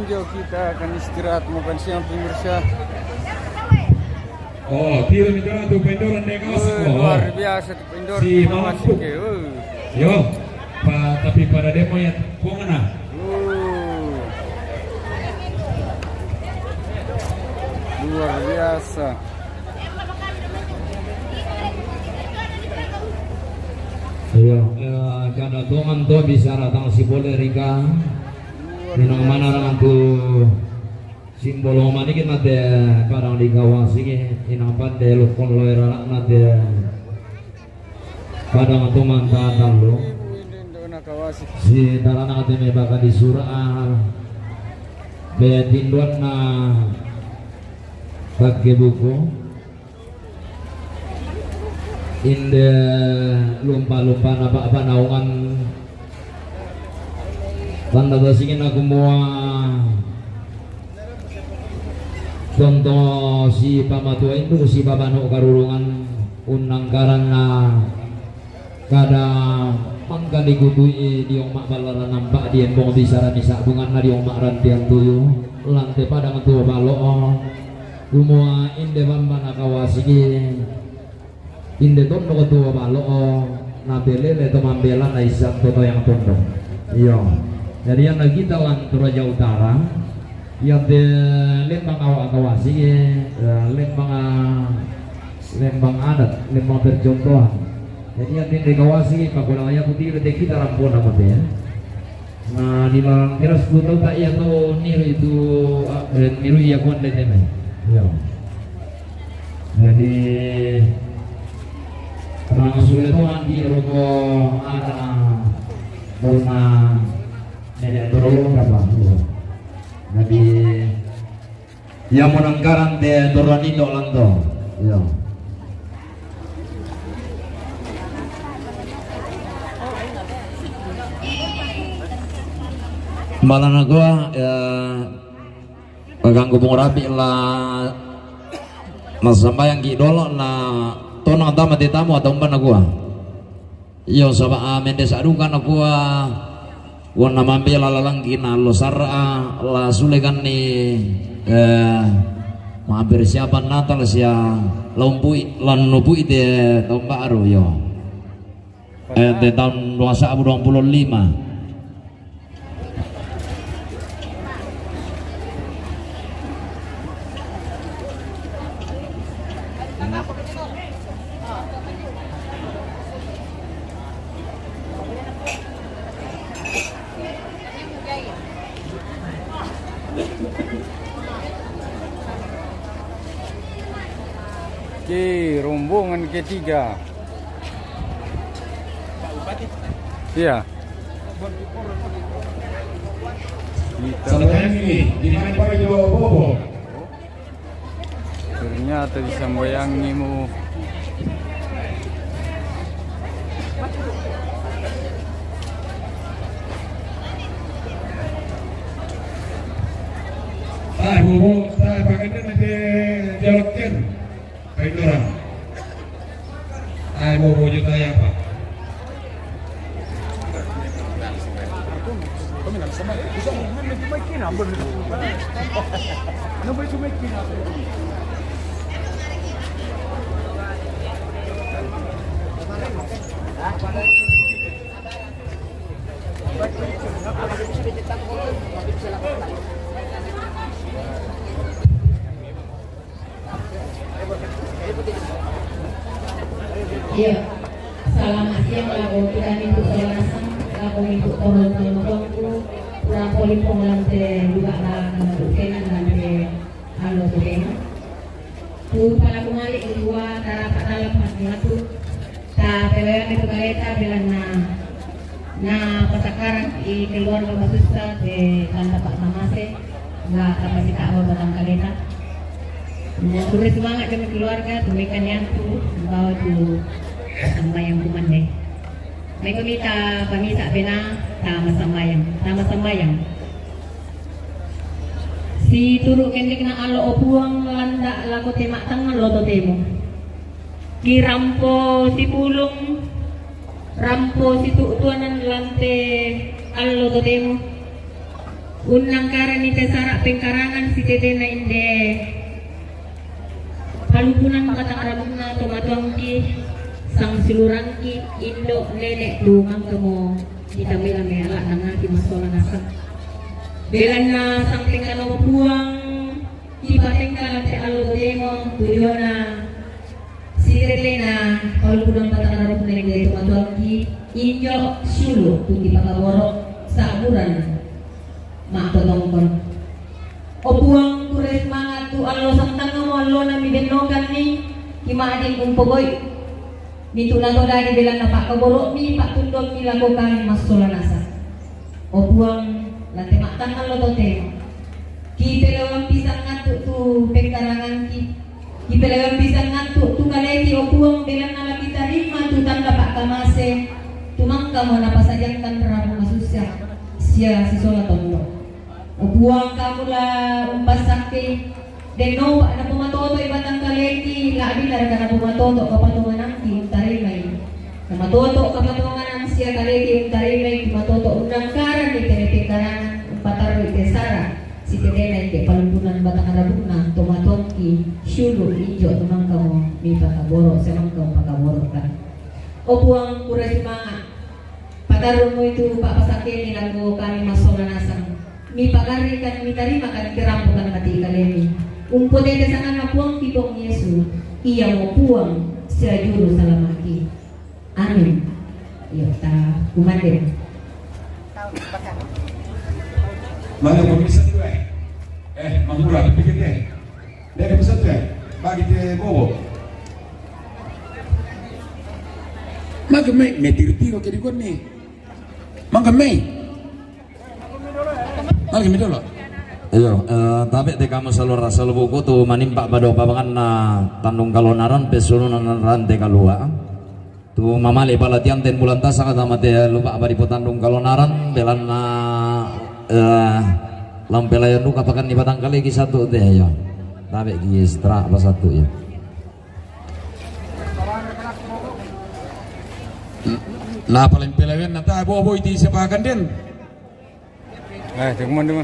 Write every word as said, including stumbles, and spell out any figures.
Jauh kita akan istirahat makan siang, pemirsa. Oh, tiro mi tara tu pendoran dek. Woi, oh, luar biasa tu pendoran si Kawasaki. Woi. Yo, pa, tapi pada demo ya, kok ngena? Woi. Luar biasa. Iyo, eh, kada tongan to bisa datang si Bolerika. Inang mana rangan tu simbolo manikit nate padang di Kawasaki, inang pande lukon loe ranak nate padang tu mantatan lo. Si taranak nate me baka di sura, ah, be tinduan na pake buku. Inde lumpa-lumpa napa panaungan. Tanda basingin aku mua contoh si pamatua indu si babanu karurungan unang karana kada mangkali gutui diong mak balaran nampak diembong bisara misak bungan na diong mak rantian tuyu lante padang tuo balo. Kumua inde bamba na Kawasaki, inde tondok tuo balo, na belele to mambela na isang toto yang tondok. Iyo. Jadi yang na kita lan Toraja Utara, yang te lembang awak Kawasaki, eh, lembang, ah, lembang adat, lembang percontohan. Jadi yang te Kawasaki pakulang ya putih kita rampon apa te ya. Na di lalangkira sepuluh taun tak iya to niru itu, ah, eh, niru iya kuan dai teme. Iyo. Jadi, langsung itu nanti roko ada bona nenek toro apa. Iyo. Jadi, iya monangkaran te toro nindo lanto. Iyo. Mala nagoa, ya, paganggu pung rapi la masambayang ki dolo na tonang tama te tamu atau umba nagoa. Iyo, saba, ah, mende saduka nakua, wonna mambela lalangki na lo sara, la sulekan ni, eh, ma persiapan Natal sia laumpui, lannupui te taun baru, iyo. Eh, te taun dua sabu dua puluh lima. Oke, rombongan ketiga. Iya. Kita. Sampai ini, di mana Pak Jowo Bobo? Ternyata disambayangi mu. Sai bobo, sai pakaian nanti jolokin. Baik orang. Ai bobo juta ya, Pak. Iya. Selamat siang, lako kita mintu Solasang, lako mintu Toro Toro Tongku, lako limpong lante juga la nang tu kena lante alo tu kena. Tu pala kumali dua tarapat dalam hati matu. Ta pelean itu kaleta bilang na. Na, pasakaran i keluarga masusa te tanda Pak Tamase, ga kapasita awa batang kaleta. Na, turi semangat kami keluarga, tumikan yang tu, bawa tu sambayang kumande. Mai kami ta pamisa pena, tama sambayang, tama sambayang. Si turu kendek na alo opuang landa lako tema tangan loto temo. Ki rampo si pulung, rampo si tu tuanan lante allo totemo. Unnangkaranni te sara' pengkarangan sitetena inde Palumpunan Batang Rabungna tomatoangki, sangsiulurangki, indo', nene', tu mangkamo kitamela-mela nangaki massola nasang. Belanna sangtengkano Puang, kipatengka lan te allo totemo tu diona sitetena Palumpunan Batang Rabungna inde tomatoangki, injo' siulu' tu kipakaboro' sa'buran ma'kotongkon. O Puang, kurai sumanga' tu allo santangngamo allona mibennokanni, kima'din umpogau'i. Mintu' nato dadi belanna pa'kaboro'mi, pa'tunduammi lako kami massola nasang. O Puang, lante ma'tanna allo totemo. Kipelewang pisang ngantu' tu pengkarangangki. Kipelewang pisang ngantu' tu kaleki, o Puang, belanna lakitarima tu tanda pa'kamase, tu mangkamo napasadiangkan rabu masussa sia sisola tondo. O Puang, kamu la umpassakkei, dennopa napomatoto'i batang kaleki, la'binaraka napomatoto' kapatonganangki untarimai. Namatoto' kapatonganang sia kaleki untarimai, kimatoto' unnangkaranni te pengkarangan umpatarru'i te sara' sitetena inde Palumpunan Batang Rabungna tomatoangki, siulu' injo' tu mangkamo mipakaboro' sia mangkamo pakaboro'kan. O Puang, kurai sumanga'. Patarru'mo itu pa'pasakkemi lako kami massola nasang. Mipakarrikan, mitarimakan, kirampokan mati kalemi. Umpotete sanganna Puangki Puang Yesu, iamo Puang sia Juru Salama'ki. Amin. Iyo, ta kumande. Mane pemirsa tu, eh. Eh, Mahmura, pikir deh. Deh, pemirsa tu, eh. Bagi te bobo. Mangka mai, mai tiro-tiro ke dikon ni. Mangka mai. Mangka mai dolo. Iyo, eh, tabe' te kamu salora salobuku tu manimpa' bado pabanganna Tandung Kalonaran, pessununan rante kalua. Tu mamali palatihan ten bulan tasaka tama te lupa apa dipotandung Kalonaran, belanna, eh, lampelayan duka pakanni batang kaleki satu te, iyo. Tabe' ki stra apa satu, iyo. Na paling pelayan na ta bobo iti sepakan den. Eh, teman-teman.